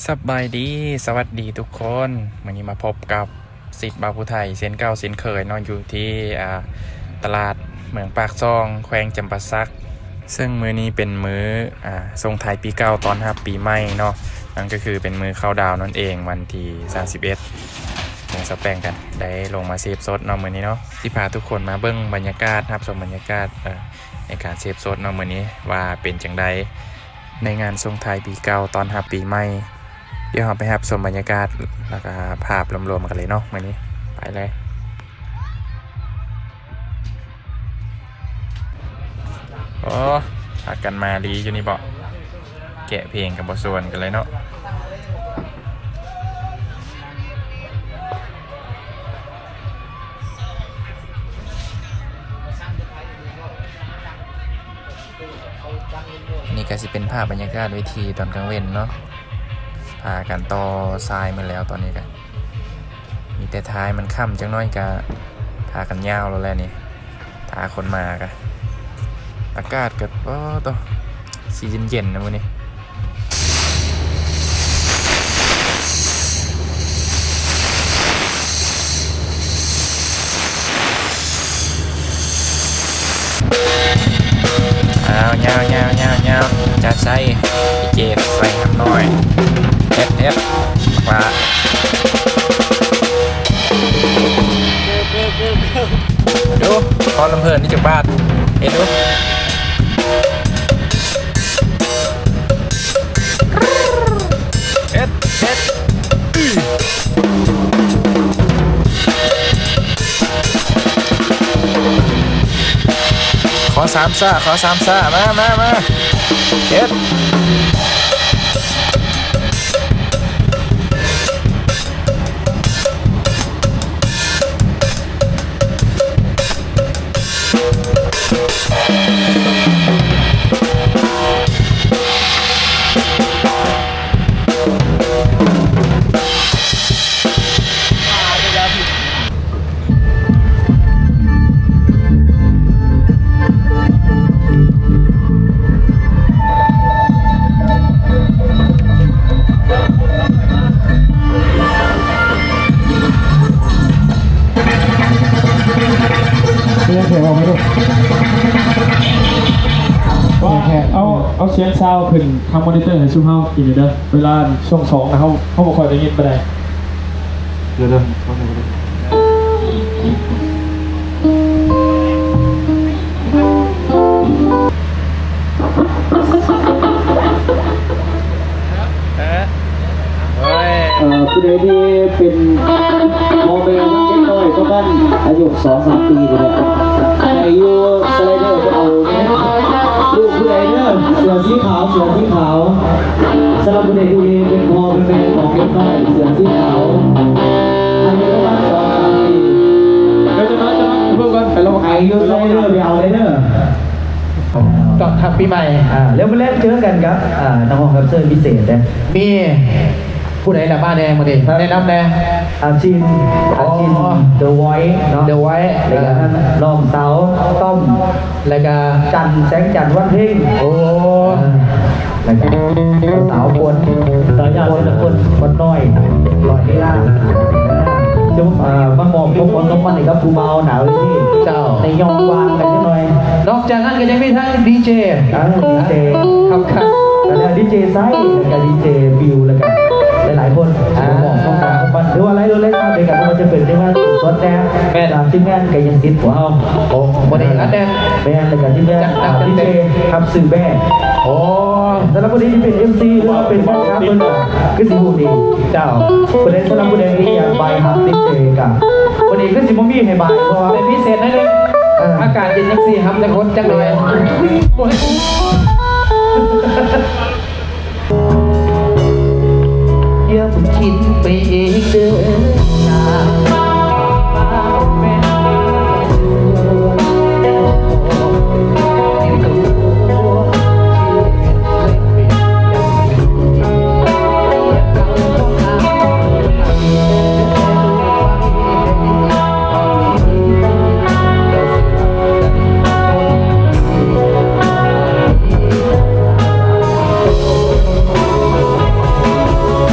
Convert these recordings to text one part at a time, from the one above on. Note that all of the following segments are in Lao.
ສະບາຍດີ ສະຫວັດດີທຸກຄົນ. ມື້ນີ້ມາພົບກັບສິດບ່າວຜູ້ໄທເຊັ່ນເກົ່າເຊັ່ນເຄີຍເນາະ ຢູ່ທີ່ ອ່າ ຕະຫຼາດເມືອງປາກຊ່ອງ ແຂວງຈຳປາສັກ. ເຊິ່ງມື້ນີ້ເປັນມື້ ອ່າ ສົ່ງທ້າຍປີເກົ່າຕ້ອນຮັບປີໃໝ່ເນາະ, ນັ້ນກໍຄືເປັນມື້ເຂົ້າດາວນັ້ນເອງ ວັນທີສາມສິບເອັດ ວົງສະແປງກັນໄດ້ລົງມາເສບສົດເນາະ ມື້ນີ້ເນາະ. ຊິພາທຸກຄົນມາເບິ່ງບັນຍາກາດ ຮັບຊົມບັນຍາກາດ ເອີ ໃນການເສບສົດເນາະ ມື້ນີ້ວ່າເປັນຈັ່ງໃດ ໃນງານສົ່ງທ້າຍປີເກົ່າຕ້ອນຮັບປີໃໝ່. ດຽວເຮົາໄປຮັບຊົມບັນຍາກາດ ແລ້ວກໍພາບລວມໆກັນເລີຍເນາະ ມື້ນີ້. ໄປເລີຍ. ໂອ້ ພາກັນມາລີຢູ່ນີ້ເບາະ. ແກະເພງກໍບໍ່ຊວນກັນເລີຍເນາະ. ອັນນີ້ກໍຊິເປັນພາບບັນຍາກາດເວທີຕອນກາງເວັນເນາະ. ພາກັນຕໍ່ສາຍໝົດແລ້ວ ຕອນນີ້ກໍມີແຕ່ຖ້າໃຫ້ມັນຄ່ຳຈັກໜ້ອຍກໍພາກັນຍາວແລ້ວແຫຼະນີ້. ຖ້າຄົນມາກະ ອາກາດກະ ໂອ້ ໂຕ ຊິເຢັນໆນະມື້ນີ້. ອ້າວ ຍາວໆໆໆ ຈັດໃສ່ ເຈັດໃສ່ຫຳໜ້ອຍ ເຮັດ ເຮັດ ປາ ເກີບ ເກີບ ເກີບ ເກີບ ມາດູ ພໍລຳເພີນນີ້ຈັກບາດ ເຮັດດູ ເຮັດ ເຮັດ ຂໍສາມຊ້າ ຂໍສາມຊ້າ ມາ ມາ ມາ ເຮັດ. ວ່າ ເອົາ ເອົາສຽງຊາວຂຶ້ນທາງມໍນິເຕີໃຫ້ຊຸມເຮົາອີກເດີ. ເວລາຊ່ວງສອງນະ ເຮົາ ເຮົາບໍ່ຄ່ອຍໄດ້ຍິນປານໃດ. ດຽວ ດຽວ ເອີ ຜູ້ໃດທີ່ເປັນພໍ່ແມ່ເດັກນ້ອຍປະມານອາຍຸສອງສາມປີນີ້ແຫຼະ ໃຫ້ຢູ່ສະໄລເດີໄປເອົາ ລູກຜູ້ໃດເດີ ເສື້ອສີຂາວ ເສື້ອສີຂາວ. ສຳລັບຜູ້ໃດທີ່ເປັນພໍ່ເປັນແມ່ຂອງເດັກນ້ອຍເສື້ອສີຂາວ ອາຍຸປະມານສອງສາມປີ ດຽວຈະມາ ຈະມາເບິ່ງກ່ອນ ໄປລະວັງ ໃຫ້ຢູ່ໃສເດີ ໄປເອົາໄດ້ເດີ. ຕ້ອນຮັບປີໃໝ່ ອ່າ ແລ້ວມື້ແລງເຈີກັນກັບ ອ່າ ນັກຮ້ອງຮັບເຊີນພິເສດເດ້. ມີຜູ້ໃດລະມາແດ່ມື້ນີ້ ແນະນຳແດ່. ອາຈິນ ອໍ ອາຈິນ The Voice ເນາະ The Voice ແລ້ວກໍ ເອີ ນ້ອງສາວຕ້ອມ ແລ້ວກະຈັນ ແສງຈັນ ວັນເພັງ ໂອ້ ເອີ ແລ້ວກະສາວຝົນ ສາວຍາ ຝົນ ຝົນ ຝົນນ້ອຍ ຫຼອຍເວລາ ເອີ ມາມອບຂອງຂວັນຂອງຂວັນໃຫ້ກັບຜູ້ບ່າວໜ້າເວທີ ເຈົ້າ ໃນຍ້ອນວ່າງກັນຈັກໜ້ອຍ. ນອກຈາກນັ້ນກໍຍັງມີທັງດີເຈ ເອີ ດີເຈ ຄັບຂັນ ແລ້ວກະດີເຈໄຊ ແລ້ວກະດີເຈບິວ ແລ້ວກະຫຼາຍໆຄົນ ອ່າ ມາມອບຂອງຂວັນຂອງຂວັນ ຫຼືວ່າຫຼາຍໆລາຍການດ້ວຍກັນ ບໍ່ວ່າຈະເປັນໃນງານສົດແດ່ ແມ່ນ ທາງທີມງານກໍຍັງຕິດພວກເຮົາ ໂອ້ ບໍ່ໄດ້ອັດແນ່ນ ແມ່ນ ແລ້ວກະທີມງານ ຈັດໜັກ ອ່າ ດີເຈຮັບຊື້ແບ ໂອ້ ສຳລັບຜູ້ໃດທີ່ເປັນເອັມຊີ ຫຼືວ່າເປັນແຟນຄລັບເພິ່ນ ຄືຊິຮູ້ດີ ເຈົ້າ ຜູ້ໃດ ສຳລັບຜູ້ໃດທີ່ຢາກໄປຮັບດີເຈກະ ມື້ນີ້ຄືຊິບໍ່ມີໃຫ້ບາຍ ເພາະວ່າ ແຕ່ພິເສດໜ້ອຍໜຶ່ງ ເອີ ອາກາດເຢັນຈັ່ງຊີ້ ຮັບຈັກຄົນຈັກໜ້ອຍ ໂອ້ຍ ຢ່າເພິ່ງຄິດໄປເອງເດີ ໂອ້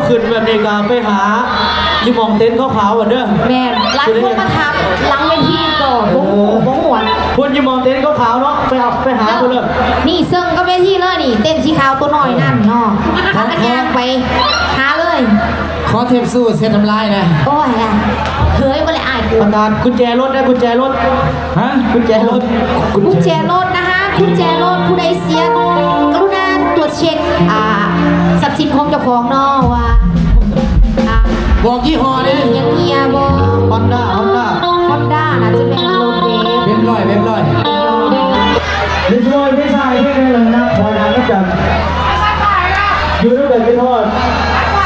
ຂຶ້ນແບບນີ້ກໍໄປຫາຢູ່ໝ່ອງເຕັນຂາວໆ ເດີ. ແມ່ນ ຫຼາຍຄົນມາຖາມຫຼັງເວທີກໍບໍ່ຮູ້ ເອີ ບໍ່ຮູ້ວ່າ ເພິ່ນຢູ່ໝ່ອງເຕັນຂາວໆ ເນາະ ໄປເອົາ ໄປຫາເພິ່ນເລີຍ. ນີ້ເຊິ່ງກັບເວທີເລີຍນີ້ ເຕັນສີຂາວຕົວນ້ອຍນັ້ນເນາະ ພາກັນຍ່າງໄປຫາເລີຍ. ຂໍເທັບຊູເຊັດນ້ຳລາຍແດ່. ໂອ້ຍ ເຮີ້ຍ ບໍ່ໄດ້ອາຍ. ປະກາດກຸນແຈລົດເດີ ກຸນແຈລົດ. ຮະ? ກຸນແຈລົດ ກຸນແຈລົດນະຮະ ກຸນແຈລົດ ຜູ້ໃດເສຍ ກະລຸນາກວດເຊັກ ອ່າ ຊັບສິນຂອງເຈົ້າຂອງເນາະ ວ່າ ອ່າ ບອກຍີ່ຫໍ້ແດ່. ຍັງເຮຍບໍ່? ຮອນດ້າ ຮອນດ້າ ຮອນດ້າ ໜ້າຈະແມ່ນລົດເວບ ເວບຮ້ອຍ ເວບຮ້ອຍ. ເວບຮ້ອຍ ເວບຮ້ອຍ ເວບຮ້ອຍ ເວບຮ້ອຍ ເວບຮ້ອຍ ຢູ່ນຳກັນ ຄິດຮອດ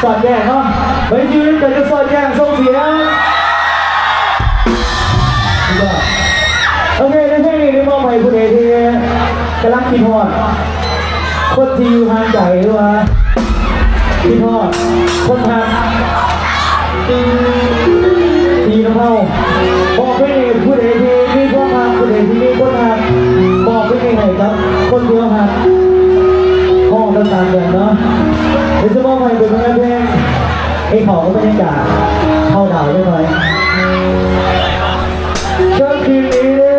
ສອດແຈ້ງເນາະ ໄປຢູ່ນຳກັນກັບສອດແຈ້ງ ສົ່ງສຽງ. ໂອເຄ ໃນເພງນີ້ໄດ້ມອບໃຫ້ຜູ້ໃດທີ່ກຳລັງຄິດຮອດຄົນທີ່ຢູ່ຫ່າງໄກ ຫຼືວ່າຄິດຮອດຄົນຮັກ ທີ່ນຳເຮົາ ມອບເພງນີ້ ຜູ້ໃດທີ່ມີຄວາມຮັກ ຜູ້ໃດທີ່ມີຄົນຮັກ ມອບເພງນີ້ໃຫ້ກັບຄົນທີ່ເຮົາຮັກ ຮ້ອງຕາມໆ ກັນເນາະ. ດຽວຈະມອບໃຫ້ເປັນຜົນງານເພງ ໃຫ້ເຂົ້າກັບບັນຍາກາດເຂົ້າດາວຈັກໜ້ອຍ. ເຊີນຄືນນີ້ເດີ.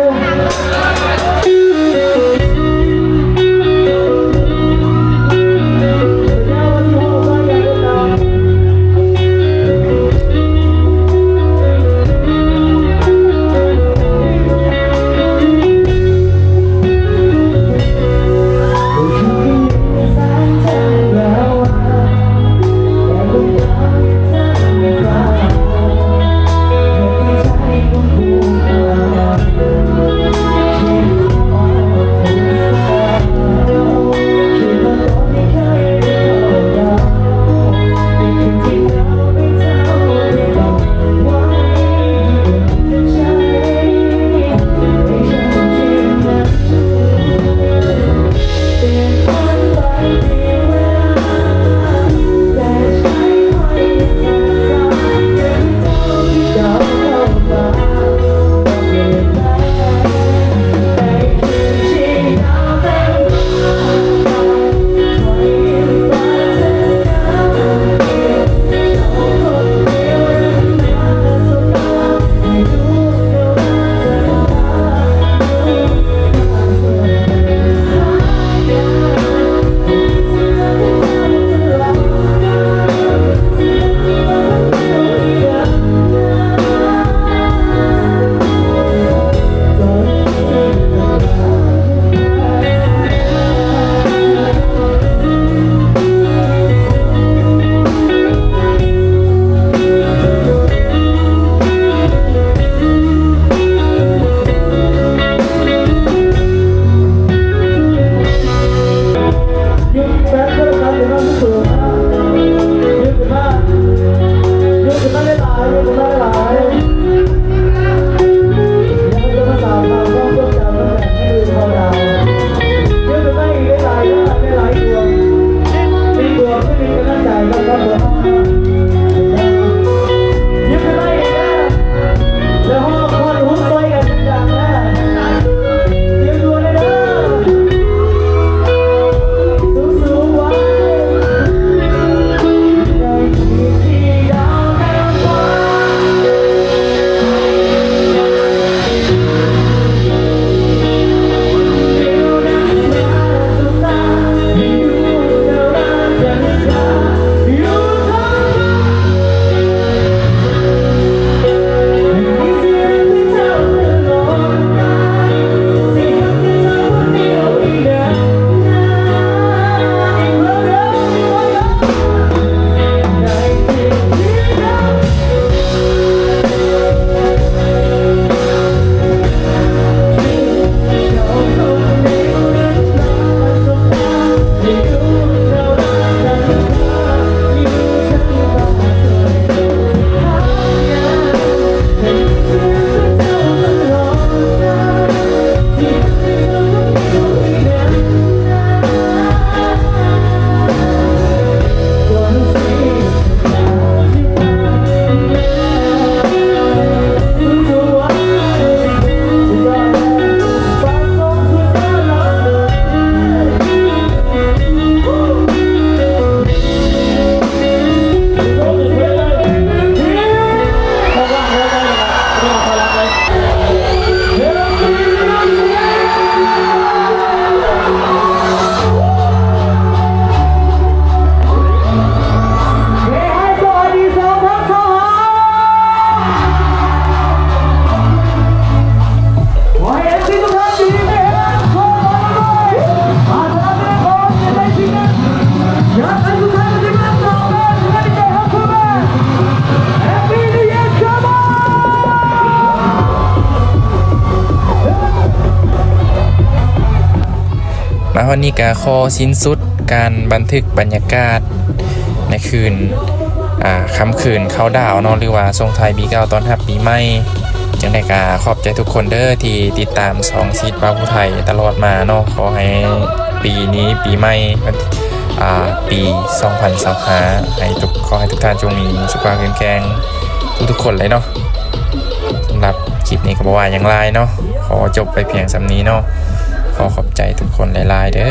ມາຮອດນີ້ກໍຂໍສິ້ນສຸດການບັນທຶກບັນຍາກາດໃນຄືນ ອ່າ ຄ່ຳຄືນເຄົາດາວເນາະ ຫຼືວ່າສົ່ງທ້າຍປີເກົ່າຕ້ອນຮັບປີໃໝ່. ຈັ່ງໃດກໍຂອບໃຈທຸກຄົນເດີທີ່ຕິດຕາມຊ່ອງຊີວິດບ່າວຜູ້ໄທຕະຫຼອດມາເນາະ. ຂໍໃຫ້ປີນີ້ປີໃໝ່ ອ່າ ປີສອງພັນຊາວຫ້າ ໃຫ້ທຸກ ຂໍໃຫ້ທຸກທ່ານຈົ່ງມີສຸຂະພາບເຂັ້ມແຂງທຸກໆຄົນເລີຍເນາະ. ສຳລັບຄລິບນີ້ກໍບໍ່ວ່າຫຍັງຫຼາຍເນາະ ຂໍຈົບໄປພຽງສ່ຳນີ້ເນາະ. ຂໍຂອບໃຈທຸກຄົນຫຼາຍໆເດີ.